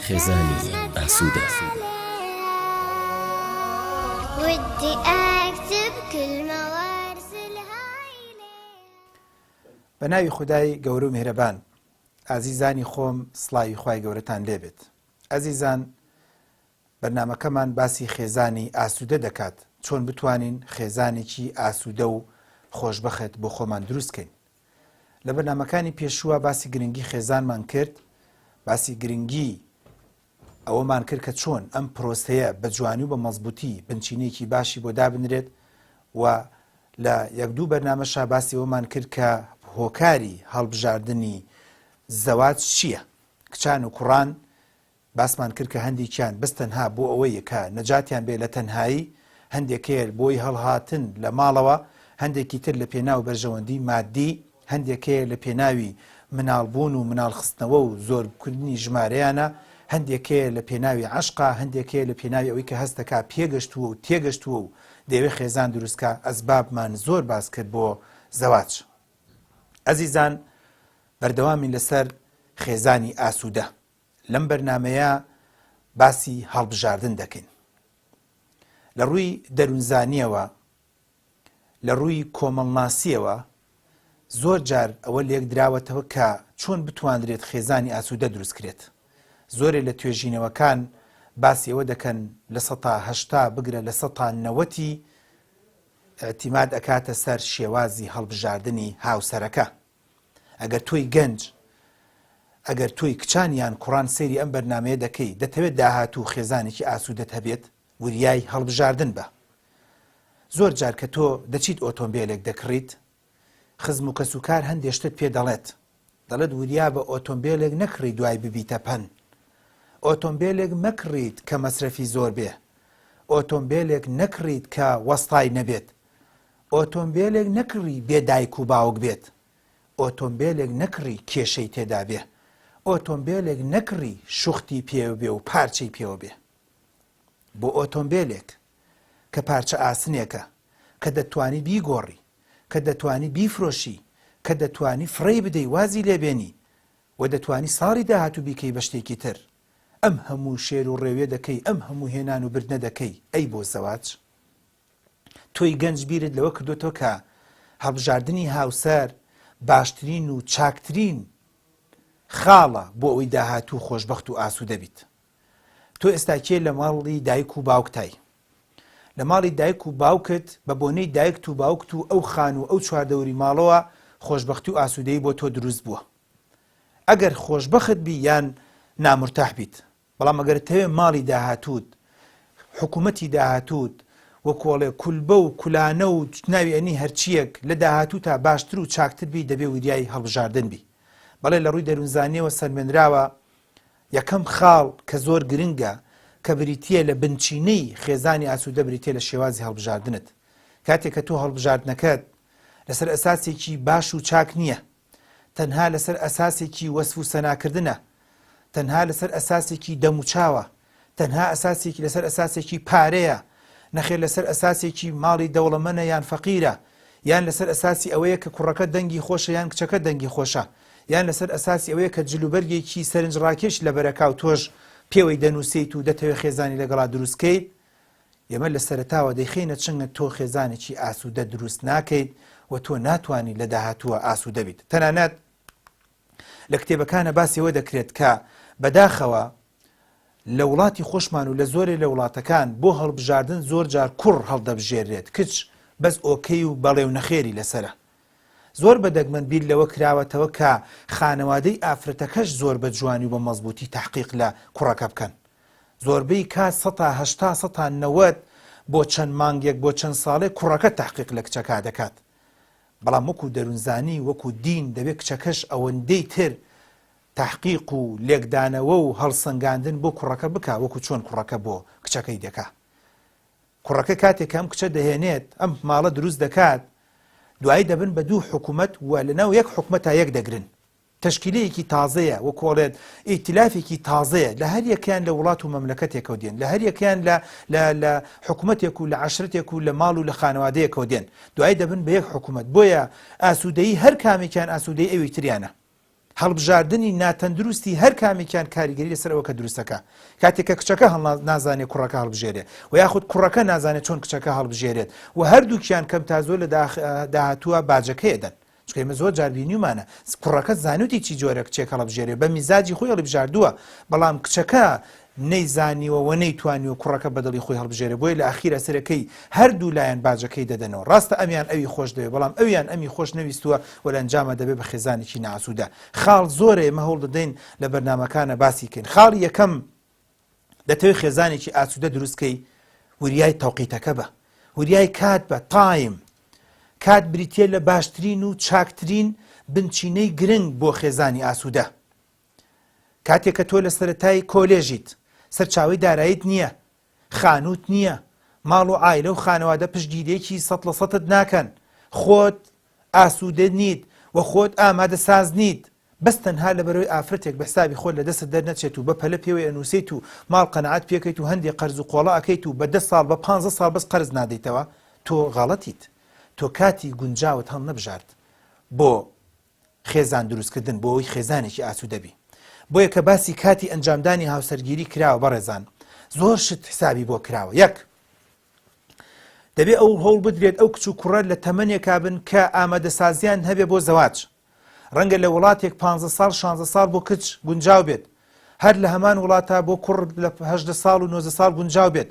خێزانی ئاسوودە. بە ناوی خودای گەورە و میهرەبان ئازیزانی خۆم سڵاوی خوای گەورەتان لێبێت ئەزیزان بەرنامەکەمان باسی خێزانی ئاسوودە دەکات چۆن بتوانین خێزانێکی ئاسوودە و خۆشبەخت بۆ خۆمان دروست کەین لە بەرنامەکانی پێشووە باسی گرنگی خێزانمان کرد، باسی گرنگی ئەوەمان کرد کە چۆن ئەم پرۆسەیە بە جوانی و بە مەزبوتی بنچینەیەکی باشی بۆ دابنرێت و لە یەک دوو بەرنامەشا باسی ئەوەمان کرد کە هۆکاری هەڵبژاردنی زەواج چییە؟ کچان و کوڕان باسمان کرد کە هەندێکیان بەس تەنها بۆ ئەوەیە کە نەجاتیان بێ لە تەنهایی، هەندێک هەیە بۆی هەڵهاتن لە ماڵەوە، هەندێکی تر لە پێناو بەرژەوەندی مادی، هەندێک هەیە لە پێناوی مناڵ بوون و مناڵ خستنەوە و زۆر کردنی ژمارەیانە، هەندێک هەیە لە پێناوی عەشقە، هەندێک هەیە لە پێناوی ئەوەی کە هەست دەکا پێگەشتووە و تێگەشتووە و دەیەوێ خێزان دروست کا، ئەسبابمان زۆر باس کرد بۆ زەواج. ئەزیزان بەردەوامین لەسەر خێزانی ئاسوودە. لەم بەرنامەیە باسی هەڵبژاردن دەکەین. لە ڕووی دەروونزانییەوە، لە ڕووی کۆمەڵناسییەوە زۆر جار ئەوە لێکدراوەتەوە کە چۆن بتواندرێت خێزانی ئاسوودە دروست کرێت. زۆرێ لە توێژینەوەکان باسی ئەوە دەکەن 80% بگرە لە نەوەتی ئیعتیماد ئەکاتە سەر شێوازی هەڵبژاردنی هاوسەرەکە. ئەگەر تۆی گەنج، ئەگەر تۆی کچان یان کوڕان سەیری ئەم بەرنامەیە دەکەی، دەتەوێت داهاتوو و خێزانێکی ئاسوودەت هەبێت، وریای هەڵبژاردن بە. زۆر جار کە تۆ دەچیت ئۆتۆمبێلێک دەکڕیت، خزم و کەسوکار هەندێ شتت پێ دەڵێت. دەڵێت وریابە ئۆتۆمبێلێک نەکڕی دوای ببیتە پەن. ئۆتۆمبێلێک مەکڕیت کە مەسرەفی زۆر بێ. ئۆتۆمبێلێک نەکڕیت کە وەستای نەبێت. ئۆتۆمبێلێک نەکڕی بێ دایک و باوک بێت. ئۆتۆمبێلێک نەکڕی کێشەی تێدا بێ. ئۆتۆمبێلێک نەکڕی شوختی پێوە بێ و پارچەی پێوە بێ. بۆ ئۆتۆمبێلێک کە پارچە ئاسنێکە، کە دەتوانی بیگۆڕی، کە دەتوانی بیفرۆشی، کە دەتوانی فڕێی بدەی وازی لێ بێنی و دەتوانی ساڵی داهاتوو بیکەی بە شتێکی تر، ئەم هەموو شێر و ڕێویە دەکەی، ئەم هەموو هێنان و بردنە دەکەی، ئەی بۆ زەواج؟ تۆی گەنج بیرت لەوە کردۆتەوە کە هەڵبژاردنی هاوسەر باشترین و چاکترین خاڵە بۆ ئەوەی داهاتوو خۆشبەخت و ئاسوودە بیت. تۆ ئێستا کێ لە ماڵی دایک و باوکتای؟ لە ماڵی دایک و باوکت بە بۆنەی دایکت و باوکت و ئەو خان و ئەو چواردەوری ماڵەوە خۆشبەختی و ئاسوودەیی بۆ تۆ دروست بووە. ئەگەر خۆشبەخت بی یان نامورتاح بیت. بەڵام ئەگەر تەوێ ماڵی داهاتووت، حکوومەتی داهاتووت وەکۆڵێ کولبە و کولانە و ناوی ئەنی هەرچییەک لە داهاتووتا باشتر و چاکتر بی دەبێ وریای هەڵبژاردن بی. بەڵێ لە ڕووی دەروونزانییەوە سەلمێنراوە یەکەم خاڵ کە زۆر گرنگە کە بریتییە لە بنچینەی خێزانی ئاسوودە بریتییە لە شێوازی هەڵبژاردنت. کاتێک کە تۆ هەڵبژاردنەکەت لەسەر ئەساسێکی باش و چاک نییە، تەنها لەسەر ئەساسێکی وەسف و سەناکردنە، تەنها لەسەر ئەساسێکی دەموچاوە، تەنها ئەساسێکی لەسەر ئەساسێکی پارەیە، نەخێر لەسەر ئەساسێکی ماڵی دەوڵەمەنە یان فەقیرە، یان لەسەر ئەساسی ئەوەیە کە کوڕەکە دەنگی خۆشە یان کچەکە دەنگی خۆشە، یان لەسەر ئەساسی ئەوەیە کە جلوبەرگێکی سەرنجڕاکێش لەبەرەکا و تۆش پێوەی دەنووسیت و دەتەوێت خێزانی لەگەڵا دروستکەیت، ئێمە لە سەرەتاوە دەیخەینە چنگت تۆ خێزانێکی ئاسوودە دروست ناکەیت و تۆ ناتوانی لە داهاتووە ئاسوودە بیت. تەنانەت لە کتێبەکانە باسی ئەوە دەکرێت کە بەداخەوە لە وڵاتی خۆشمان و لە زۆرێ لە وڵاتەکان بۆ هەڵبژاردن زۆر جار کوڕ هەڵدەبژێرێت کچ بەس ئۆکەی و بەڵێ و نەخێری لەسەرە. زۆر بە دەگمەن بیر لەوە کراوەتەوە کە خانەوادەی ئافرەتەکەش زۆر بە جوانی و بە مەزبووتی تەحقیق لە کوڕەکە بکەن. زۆربەی کات سەتا 80 سەتا 90 بۆ چەند مانگێک بۆ چەند ساڵێک کوڕەکە تەحقیق لە کچەکە دەکات. بەڵام وەکو دەروونزانی وەکو دین دەبێت کچەکەش ئەوەندەی تر تەحقیق و لێکدانەوە و هەڵسەنگاندن بۆ کوڕەکە بکا وەکو چۆن کوڕەکە بۆ کچەکەی دەکا. کوڕەکە کاتێک کە ئەم کچە دەهێنێت ئەم ماڵە دروست دەکات دوایی دەبن بە دوو حکوومەت و لەناو یەک حکومەتا یەک دەگرن. تەشکیلەیەکی تازەیە وەکو ئەڵێن ئیتلافێکی تازەیە لە هەر یەکەیان لە وڵات و مەملەکەتێکەوە دێن لە هەر یەکەیان لە لە لە حکوومەتێک و لە عەشرەتێک و لە ماڵ و لە خانەوادەیەکەوە دێن دوایی دەبن بە یەک حکوومەت بۆیە ئاسوودەیی هەر کامێکیان ئاسوودەی ئەوی تریانە. هەڵبژاردنی ناتەندروستی هەر کامێکیان کاریگەری لەسەر ئەوەکە دروستەکە کاتێک کە کچەکە نازانێت کوڕەکە هەڵبژێرێ و یاخود کوڕەکە نازانێت چۆن کچەکە هەڵبژێرێت و هەردووکیان کەم تا زۆر لە داهاتووە باجەکەی دەن چونکە ئێمە زۆر جار بینیومانە کوڕەکە زانوتی چی جۆرە کچێک هەڵبژێرێ بە میزاجی خۆی هەڵیبژاردووە بەڵام کچەکە نەیزانیوە و نەیتوانیوە کوڕەکە بەدڵی خۆی هەڵبژێرێ بۆیە لە ئەخیرا سەرەکەی هەردوو لایەن باجەکەی دەدەنەوە ڕاستە ئەمیان ئەوی خۆش دەوێ بەڵام ئەویان ئەمی خۆش نەویستووە و لە ئەنجاما دەبێ بە خێزانێکی نائاسوودە خاڵ زۆرە ئێمە هەوڵ دەدەین لە بەرنامەکانە باسی کەین خاڵی یەکەم دەتەوێت خێزانێکی ئاسوودە دروست کەی وریای تەوقیتەکە بە وریای کات بە time کات بریتە لە باشترین و چاکترین بنچینەی گرنگ بۆ خێزانی ئاسوودە کاتێک کە تۆ لە سەرەتای کۆلێژیت، سەرچاوەی داراییت نییە، خانووت نییە، ماڵ و عایلە و خانەوادە پشتگیرییەکی سەت لە سەتت ناکەن، خۆت ئاسوودە نیت و خۆت ئامادەساز نیت، بەس تەنها لەبەرئەوەی ئافرەتێک بە حسابی خۆت لە دەستت دەرنەچێت و بە پەلە پێوەی ئەنووسیت و ماڵ قەناعەت پێکەیت و هەندێ قەرز و قۆڵە ئەکەیت و بە دە ساڵ بە پانزە ساڵ بەس قەرز نادەیتەوە، تۆ غەڵەتیت. تۆ کاتی گونجاوت هەڵنەبژارد بۆ خێزان دروستکردن بۆ ئەوەی خێزانێکی ئاسوودە بی بۆیە کە باسی کاتی ئەنجامدانی هاوسەرگیری کراوە بەڕێزان زۆر شت حسابی بۆ کراوە یەک دەبێ ئەو هەوڵ بدرێت ئەو کچ و کوڕە لە تەمەنێکا بن کە ئامادەسازیان هەبێ بۆ زەواج ڕەنگە لە وڵاتێک پ ساڵ 16 ساڵ بۆ کچ گونجاو بێت هەر لە هەمان وڵاتا بۆ کوڕ لە 18 ساڵ و 19 ساڵ گونجاو بێت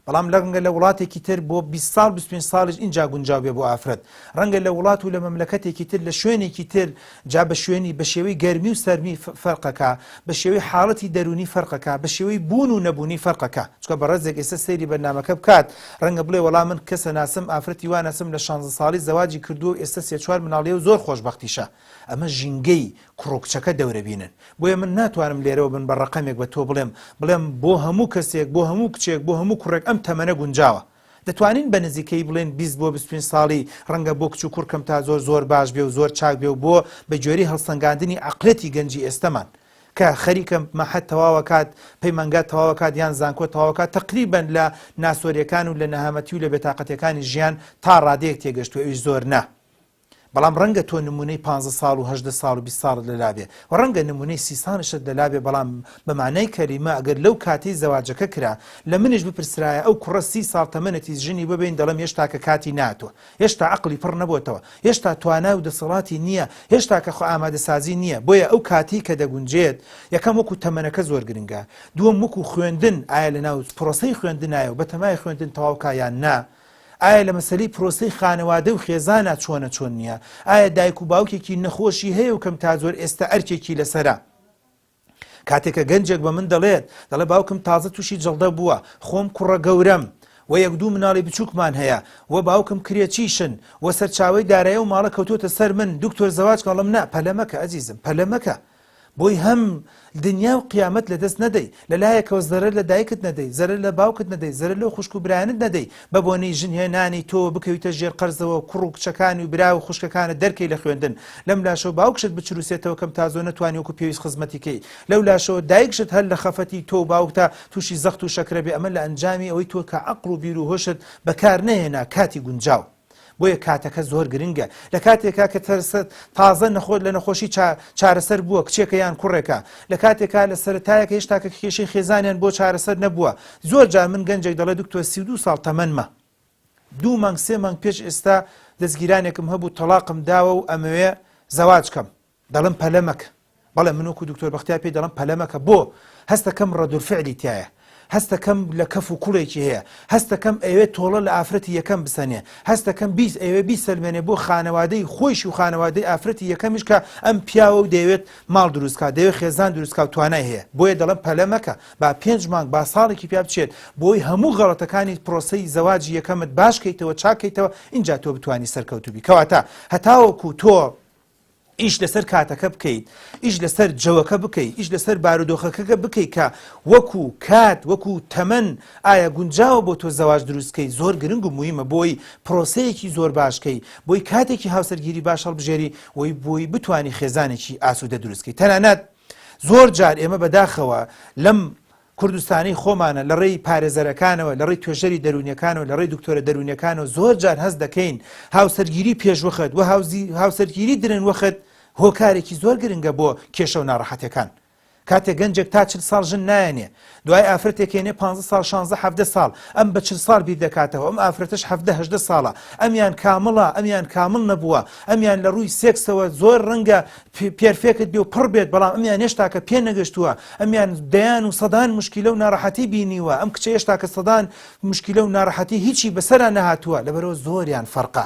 بەڵام لەڕەنگە لە وڵاتێکی تر بۆ 20 ساڵ 25 ساڵیش ئینجا گونجاو بێ بۆ ئافرەت ڕەنگە لە وڵات و لە مەملەکەتێکی تر لە شوێنێکی تر جا بە شوێنی بە شێوەی گەرمی و سەرمی فەرقەکە بە شێوەی حاڵەتی دەروونی فەرقەکە بە شێوەی بوون و نەبوونی فەرقەکە چونکە بەڕێزێک ئێستا سەیری بەرنامەکە بکات ڕەنگە بڵێ وەڵا من کەسە ناسم ئافرەتی وا ناسم لە 16 ساڵی زەواجی کردووە و ئێستا سێ چوار مناڵیە و زۆر خۆشبەختیشە ئەمە ژینگەی کوڕ و کچەکە دەورەبینن بۆیە من ناتوانم لێرەوە بن بە ڕەقەمێک بە تۆ بڵێم بڵێم بۆ هەموو کەسێک بۆ هەموو کچێک بۆ هەموو کوڕێک ئەم تەمەنە گونجاوە دەتوانین بە نزیکەیی بڵێین 20 بۆ 25 ساڵی ڕەنگە بۆ کچ و کوڕ کەم تا زۆر زۆر باش بێ و زۆر چاک بێ و بۆ بە گوێرەی هەڵسەنگاندنی عەقڵێتی گەنجی ئێستەمان کە خەریکە مەحەد تەواوەکات پەیمانگا تەواوەکات یان زانکۆ تەواوەکات تەقریبەن لە ناسۆریەکان و لە نەهامەتی و لە بێتاقەتیەکانی ژیان تا ڕادەیەک تێگەشتووە ئەویش زۆر نا. بەڵام ڕەنگە تۆ نمونەی پانزە ساڵ و 18 ساڵ و 20 ساڵت لەلا بێ و ڕەنگە نمونەی سی ساڵیشت لەلا بێ بەڵام بە معنای کەلیمە ئەگەر لەو کاتەی زەواجەکە کرا لە منیش بپرسرایە ئەو کوڕە سی ساڵ تەمەنەتی ژنی ببین دەڵێم هێشتا کە کاتی ناتوە هێشتا عەقڵی پڕ نەبۆتەوە هێشتا توانا و دەسەڵاتی نییە هێشتا کە خۆ ئامادەسازی نییە بۆیە ئەو کاتەی کە دەگونجێت یەکەم وەکو تەمەنەکە زۆر گرنگە دووەم وەکو خوێندن ئایا لەناو پرۆسەی خوێندنایە و بەتەمای خوێندن تەواو کا یان نا ئایا لە مەسەلەی پرۆسەی خانەوادە و خێزانا چۆنە چۆن نییە؟ ئایا دایک و باوکێکی نەخۆشی هەیە و کەم تا زۆر ئێستا ئەرکێکی لەسەرە؟ کاتێک کە گەنجێک بە من دەڵێت دەڵێ باوکم تازە تووشی جەڵدە بووە خۆم کوڕە گەورەم و یەک دوو مناڵی بچووکمان هەیە و باوکم کرێچیشن و سەرچاوەی دارایی و ماڵە کەوتۆتە سەر من دکتۆر زەواج کەڵم نا پەلە مەکە ئەزیزم پەلە مەکە بۆی هەم دنیا و قیامەت لە دەست نەدەی، لە لایەکەوە زەرەر لە دایکت نەدەی، زەرەر لە باوکت نەدەی، زەرەر لەو خوشک و برایانت نەدەی، بە بۆنەی ژن هێنانی تۆوە بکەویتە ژێر قەرزەوە کوڕ و کچەکانی و برا و خوشکەکانت دەرکەی لە خوێندن، لەم لاشەوە باوکشت بچروسێتەوە کەم تا زۆر نەتوانی وەکو پێویست خزمەتی کەی، لەو لاشەوە دایکشت هەر لە خەفەتی تۆ و باوکتا توشی زەخت و شەکرە بێ، ئەمە لە ئەنجامی ئەوەی تۆ کە عەقڵ و بیر و هۆشت بەکار نەهێنا کاتی گونجاو. بۆیە کاتەکە زۆر گرنگە لە کاتێکا کە تازە نەخۆ لە نەخۆشی چارەسەر بووە کچێکە یان کوڕێکە لە کاتێکا لە سەرەتایەک هێشتا کە کێشەی خێزانیان بۆ چارەسەر نەبووە زۆر جار من گەنجێک دەڵێ دکتۆر 32 ساڵ تەمەنمە دوو مانگ سێ مانگ پێش ئێستا دەستگیرانێکم هەبوو تەڵاقم داوە و ئەمەوێ زەواج کەم دەڵێم پەلە مەکە. بەڵێ من وەکو دکتۆر بەختیار پێی دەڵێم پەلە مەکە بۆ؟ هەستەکەم ڕەدولفعلی تیایە. هەستەکەم لە کەف و کوڵێکی هەیە. هەستەکەم ئەیەوێت تۆڵە لە ئافرەتی یەکەم بسەنێ. هەستەکەم بیس ئەیەوێ بیسەلمێنێ بۆ خانەوادەی خۆیشی و خانەوادەی ئافرەتی یەکەمیش کە ئەم پیاوە و دەیەوێت ماڵ دروست کا، دەیەوێت خێزان دروست کا و توانای هەیە. بۆیە دەڵێم پەلە مەکە. با پێنج مانگ، با ساڵێکی پیا بچێت بۆی هەموو غەڵەتەکانی پرۆسەی زەواجی یەکەمت باش کەیتەوە، چاک کەیتەوە، ئینجا تۆ بتوانی سەرکەوتوو بی. کەواتە هەتاوەکو تۆ ئیش لەسەر کاتەکە بکەیت، ئیش لەسەر جەوەکە بکەیت، ئیش لەسەر بارودۆخەکەکە بکەیت کە وەکو کات وەکو تەمەن ئایا گونجاوە بۆ تۆ زەواج دروست کەیت زۆر گرنگ و مویمە بۆی پرۆسەیەکی زۆر باش کەی بۆی کاتێکی هاوسەرگیری باش هەڵبژێری وی بۆی بتانی خێزانێکی ئاسوودە دروست کەیت تەنانەت زۆر جار ئێمە بەداخەوە لەم کوردستانەی خۆمانە لە ڕێی پارێزەرەکانەوە، لە ڕێی توێژەری دەروونیەکانەوە، لە ڕێی دکتۆرە دەروونیەکانەوە زۆر جار هەست دەکەین هاوسەرگیری پێشوەخت و هاوسەرگیری درەنگوەخت هۆکارێکی زۆر گرنگە بۆ کێشە و ناڕەحەتەکان. کاتێک گەنجێک تا چل ساڵ ژن نایەنێ دوای ئافرەتێک هێنێ پانزە ساڵ شانزە حەڤدە ساڵ ئەم بە چل ساڵ بیر دەکاتەوە ئەم ئافرەتەش حەڤدە هەژدە ساڵە ئەمیان کامڵە ئەمیان کامڵ نەبووە ئەمیان لە ڕووی سێکسەوە زۆر ڕەنگە perfect بێ و پڕ بێت بەڵام ئەمیان هێشتاکە پێ نەگەشتووە ئەمیان دەیان و سەدان مشکیلە و ناڕەحەتی بینیوە ئەم کچە هێشتاکە سەدان مشکیلە و ناڕەحەتی هیچی بەسەرا نەهاتووە لەبەرەوە زۆریان فەرقە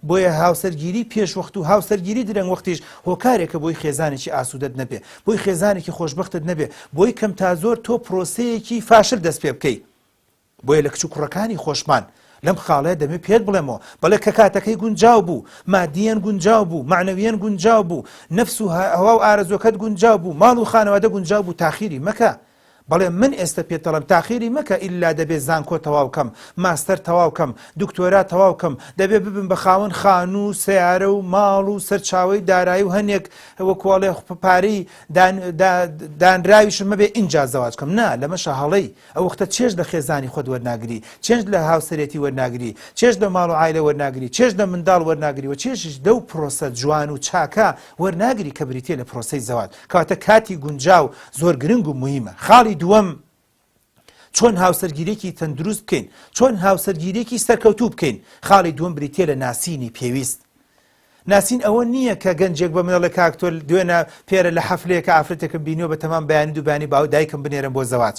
بۆیە هاوسەرگیری پێش وەخت و هاوسەرگیری درەنگ وەختیش هۆکارێکە بۆی خێزانێکی ئاسوودەت نەبێ، بۆی خێزانێکی خۆشبەختت نەبێ، بۆی کەم تا زۆر تۆ پرۆسەیەکی فاشل دەست پێ بکەی. بۆیە لە کچ و کوڕەکانی خۆشمان لەم خاڵەیە دەمێ پێت بڵێمەوە، بەڵێ کە کاتەکەی گونجاو بوو، مادیەن گونجاو بوو، مەعنەویەن گونجاو بوو، نەفس و هەوا و ئارەزووەکەت گونجاو بوو، ماڵ و خانەوادە گونجاو بوو، تاخیری مەکە. بەڵێ من ئێستە پێت دەڵێم تاخیری مەکە ئیللا دەبێ زانکۆ تەواو کەم، ماستەر تەواو کەم، دکتۆرا تەواو کەم، دەبێ ببم بە خاوەن خانوو و سەیارە و ماڵ و سەرچاوەی دارایی و هەنێک وەکو ئەڵێ پارەی دانراویشم هەبێ ئینجا زەواج کەم. نا لەمەشا هەڵەی. ئەو وەختە چێژ لە خێزانی خۆت وەرناگری، چێژ لە هاوسەرێتی وەرناگری، چێژ لە ماڵ و عایلە وەرناگری، چێژ لە منداڵ وەرناگری و چێژیش لەو پرۆسە جوان و چاکە وەرناگری کە بریتیە لە پرۆسەی زەواج. کەواتە کاتی گونجاو زۆر گرنگ و موهیمە. خاڵی دووەم، چۆن هاوسەرگیریەکی تەندروست بکەین؟ چۆن هاوسەرگیریەکی سەرکەوتوو بکەین؟ خاڵی دووەم بریتیە لە ناسینی پێویست. ناسین ئەوە نییە کە گەنجێک بە من ئەڵێ کاک تۆ دوێنە پێرە لە حەفلەیەکە ئافرەتێکم بینیوە بە تەمام بەیانی دوو بەیانی باو دایکم بنێرم بۆ زەواج.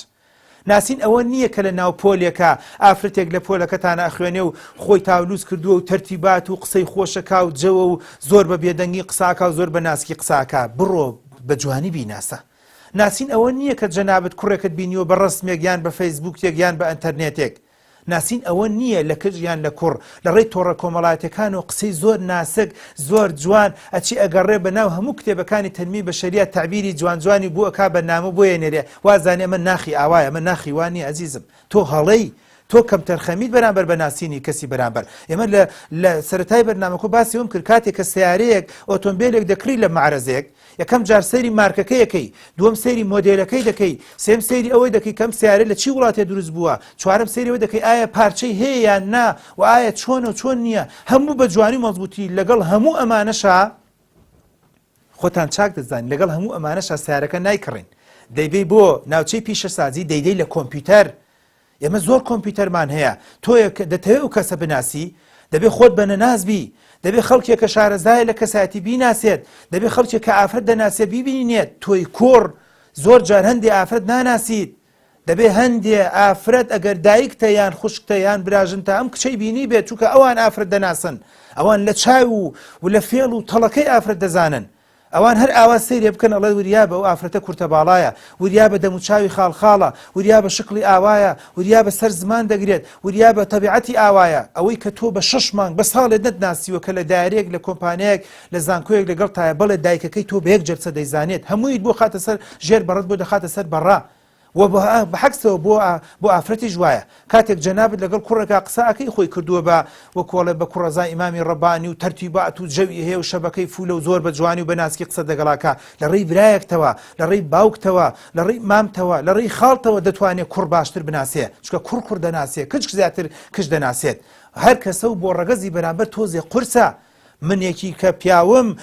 ناسین ئەوە نییە کە لە ناو پۆلێکا ئافرەتێک لە پۆلەکەتانا ئەخوێنێ و خۆی تاولووس کردووە و تەرتیبات و قسەی خۆشەکا و جەوە و زۆر بە بێدەنگی قساکا و زۆر بە ناسکی قساکا بڕۆ بە جوانی بیناسە. ناسین ئەوە نییە کە جەنابت کوڕێکت بینیوە بە ڕەسمێک یان بە فەیسبووکێک یان بە ئەنتەرنێتێک. ناسین ئەوە نییە لە کچ یان لە کوڕ لە ڕێی تۆڕە کۆمەڵایەتیەکانەوە قسەی زۆر ناسک زۆر جوان ئەچی ئەگەڕێ بە ناو هەموو کتێبەکانی تەنمیەی بەشەرییا تەعبیری جوان جوانی بۆ ئەکا بە نامە بۆی ئەنێرێ وازانێ ئەمە ناخی ئاوایە ئەمە ناخی وا نییە ئەزیزم تۆ هەڵەی تۆ کەمتەرخەمیت بەرامبەر بە ناسینی کەسی بەرامبەر ئێمە لە لە سەرەتای بەرنامەکە باسی ئەوم کرد کاتێک کە سیارەیەک ئۆتۆمبیلێک دەکڕی لە مەعرەزێک یەکەم جار سەیری مارکەکەی ئەکەی، دووەم سەیری مۆدێلەکەی دەکەی، سێم سەیری ئەوەی دەکەی کە ئەم سەیارە لە چی وڵاتێ دروست بووە، چوارەم سەیری ئەوە دەکەی ئایا پارچەی هەیە یان نا و ئایا چۆنە و چۆن نییە، هەموو بە جوانی و مەزبووتی لەگەڵ هەموو ئەمانەشا خۆتان چاک دەزانین لەگەڵ هەموو ئەمانەشا سەیارەکە نایکڕین دەیبەی بۆ ناوچەی پیشەسازی دەیدەی لە کۆمپیوتەر ئێمە زۆر کۆمپیوتەرمان هەیە تۆیە کە دەتەوێ ئەو کەسە بناسی دەبێ خۆت بە نەناس بی دەبێ خەڵکێک کە شارەزایە لە کەسایەتی بیناسێت دەبێ خەڵکێک کە ئافرەت دەناسێ بیبینێت تۆی کوڕ زۆر جار هەندێ ئافرەت ناناسیت دەبێ هەندێ ئافرەت ئەگەر دایکتە یان خوشکتە یان براژنتە ئەم کچەی بینی بێت چونکە ئەوان ئافرەت دەناسن ئەوان لە چاو و و لە فێڵ و تەڵەکەی ئافرەت دەزانن ئەوان هەر ئاوا سەیرێ بکەن ئەڵێ وریابە ئەو ئافرەتە کورتە باڵایە، وریابە دەموچاوی خاڵ خاڵە، وریابە شکڵی ئاوایە، وریابە سەر زمان دەگرێت، وریابە تەبیعەتی ئاوایە، ئەوەی کە تۆ بە شەش مانگ بە ساڵێ نەتناسیوە کە لە دایەرەیەک لە کۆمپانیایەک لە زانکۆیەک لەگەڵتایە بەڵێ دایکەکەی تۆ بە یەک جەلسە دەیزانێت هەموویت بۆ خاتە سەر ژێر بەڕت بۆ دەخاتە سەر بەڕە وە بە عەکسەوە بۆ بۆ ئافرەتیش وایە کاتێک جەنابت لەگەڵ کوڕێکا قسە ئەکەی خۆی کردووە بە وەکۆڵێ بە کوڕەزای ئیمامی ڕەبانی و تەرتیبات و جەوی هەیە و شەبەکەی فولە و زۆر بە جوانی و بە ناسکی قسە دەگەڵاکە لە ڕێی برایەکتەوە لە ڕێی باوکتەوە لە ڕێی مامتەوە لە ڕێی خاڵتەوە دەتوانێت کوڕ باشتر بناسێ چونکە کوڕ کوڕ دەناسێ کچ زیاتر کچ دەناسێت هەر کەسە و بۆ ڕەگەزی بەرامبەر تۆزێ قورسە منێکی کە پیاوم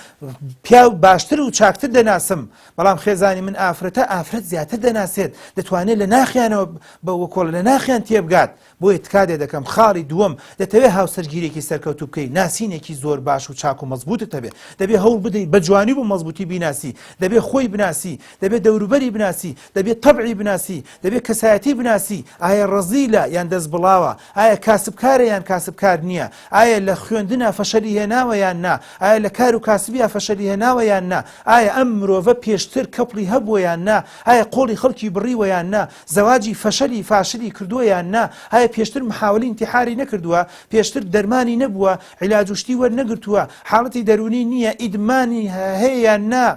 پیاو باشتر و چاکتر دەناسم بەڵام خێزانی من ئافرەتە ئافرەت زیاتر دەناسێت دەتوانێت لە ناخیانەوە بە وەکۆڵ لە ناخیان تێبگات بۆیە تکا لێ دەکەم خاڵی دووەم دەتەوێت هاوسەرگیرێکی سەرکەوتوو بکەی ناسینێکی زۆر باش و چاک و مەزبوتت هەبێت دەبێ هەوڵ بدەیت بە جوانی و مەزبوتی بیناسی دەبێ خۆی بناسی دەبێ دەوروبەری بناسی دەبێ تەبعی بناسی دەبێ کەسایەتی بناسی ئایا ڕەزیلە یان دەست بڵاوە ئایا کاسبکارە یان کاسبکار نییە؟ ئایا لە خوێندنا فەشەلی هێناوە یان نا؟ ئایا لە کار و کاسبیا فەشەلی هێناوە یان نا؟ ئایا ئەم مرۆڤە پێشتر کەپڵی هەبووە یان نا؟ ئایا قۆڵی خەڵکی بڕیوە یان نا؟ زەواجی فەشەلی فاشلی کردووە یان نا؟ ئایا پێشتر محاوەلی ئینتیحاری نەکردووە؟ پێشتر دەرمانی نەبووە؟ عیلاج و شتی وەرنەگرتووە؟ حاڵەتی دەروونی نییە؟ ئیدمانی هەیە یان نا؟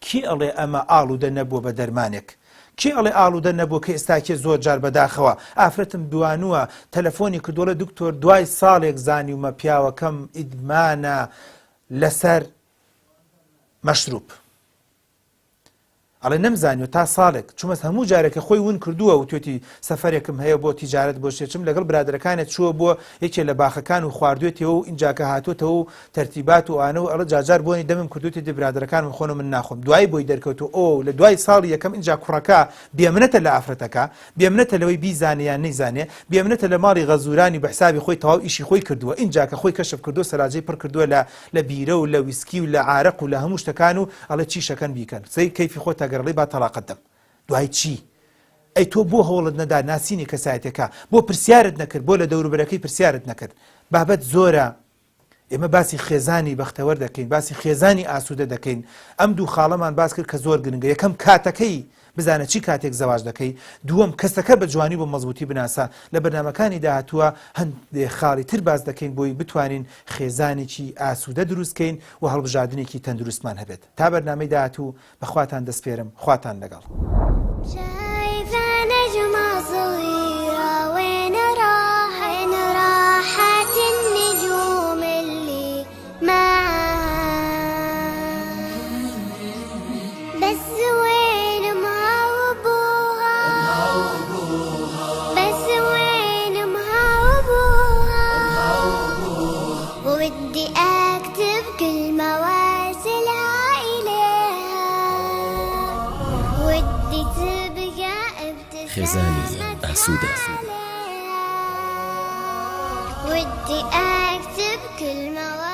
کێ ئەڵێ ئەمە ئاڵودە نەبووە بە دەرمانێک؟ کێ ئەڵێ ئاڵودە نەبووە کە ئێستاکێ زۆر جار بەداخەوە ئافرەتم دوانووە تەلەفۆنی کردووە دکتۆر دوای ساڵێک زانیومە پیاوەکەم ئیدمانە لەسەر مەشروب. ئەڵێ نەمزانیوە تا ساڵێک چومە هەموو جارێک کە خۆی ون کردووە وتوێتی سەفەرێکم هەیە بۆ تیجارەت بۆ شتێ لەگەڵ برادەرەکانێ چووە بۆ یەکێ لە باخەکان و خواردوێتیەوە و ئینجا کە هاتووەتەوە و تەرتیبات و ئانە و ئەڵێ جاجار بۆنی دەمم کردوێتی دی برادەرەکانم خۆن و من ناخۆم دوایی بۆی دەرکەوت و ئۆ لە دوای ساڵی یەکەم ئینجا کوڕەکە بێمنەتە لە ئافرەتەکە بێمنەتە لەوەی بیزانێ یان نەیزانێ بێمنەتە لە ماڵی غەزورانی بە حسابی خۆی تەواو ئیشی خۆی کردووە ئینجا کە خۆی کەشف کردووە سەلاجەی پڕ کردووە لە لە بیرە و لە ویسکی و لە عارەق و لە هەموو شتەکان و ئەڵێ چی شەکەن بیکەن سەیر کەیفی خۆتە گەر ئەڵێی با تەڵاقت دەم دوای چی ئەی تۆ بۆ هەوڵت نەدا ناسینی کەسایەتەکە بۆ پرسیارت نەکرد بۆ لە دەوروبەرەکەی پرسیارت نەکرد بابەت زۆرە ئێمە باسی خێزانی بەختەوەر دەکەین باسی خێزانی ئاسوودە دەکەین ئەم دوو خاڵەمان باس کرد کە زۆر گرنگە یەکەم کاتەکەی بزانە چی کاتێک زەواج دەکەی دووەم کەسەکە بە جوانی بۆ مەزبوتی بناسە لە بەرنامەکانی داهاتووە هەندێ خاڵی تر باس دەکەین بۆی بتوانین خێزانێکی ئاسوودە دروست کەین و هەڵبژاردنێکی تەندروستمان هەبێت تا بەرنامەی داهاتوو بە خواتان دەسپێرم خواتان لەگەڵ. شايفة نجمة صغيرة وين راحت وين راحت النجوم اللي معاها بس وين امها وابوها بس وين امها وابوها ودي اكتب كلمة وارسلها اليها ودي تبقى خێزانی ابتسامتها ئاسوودە. عليها ودي اكتب كلمة.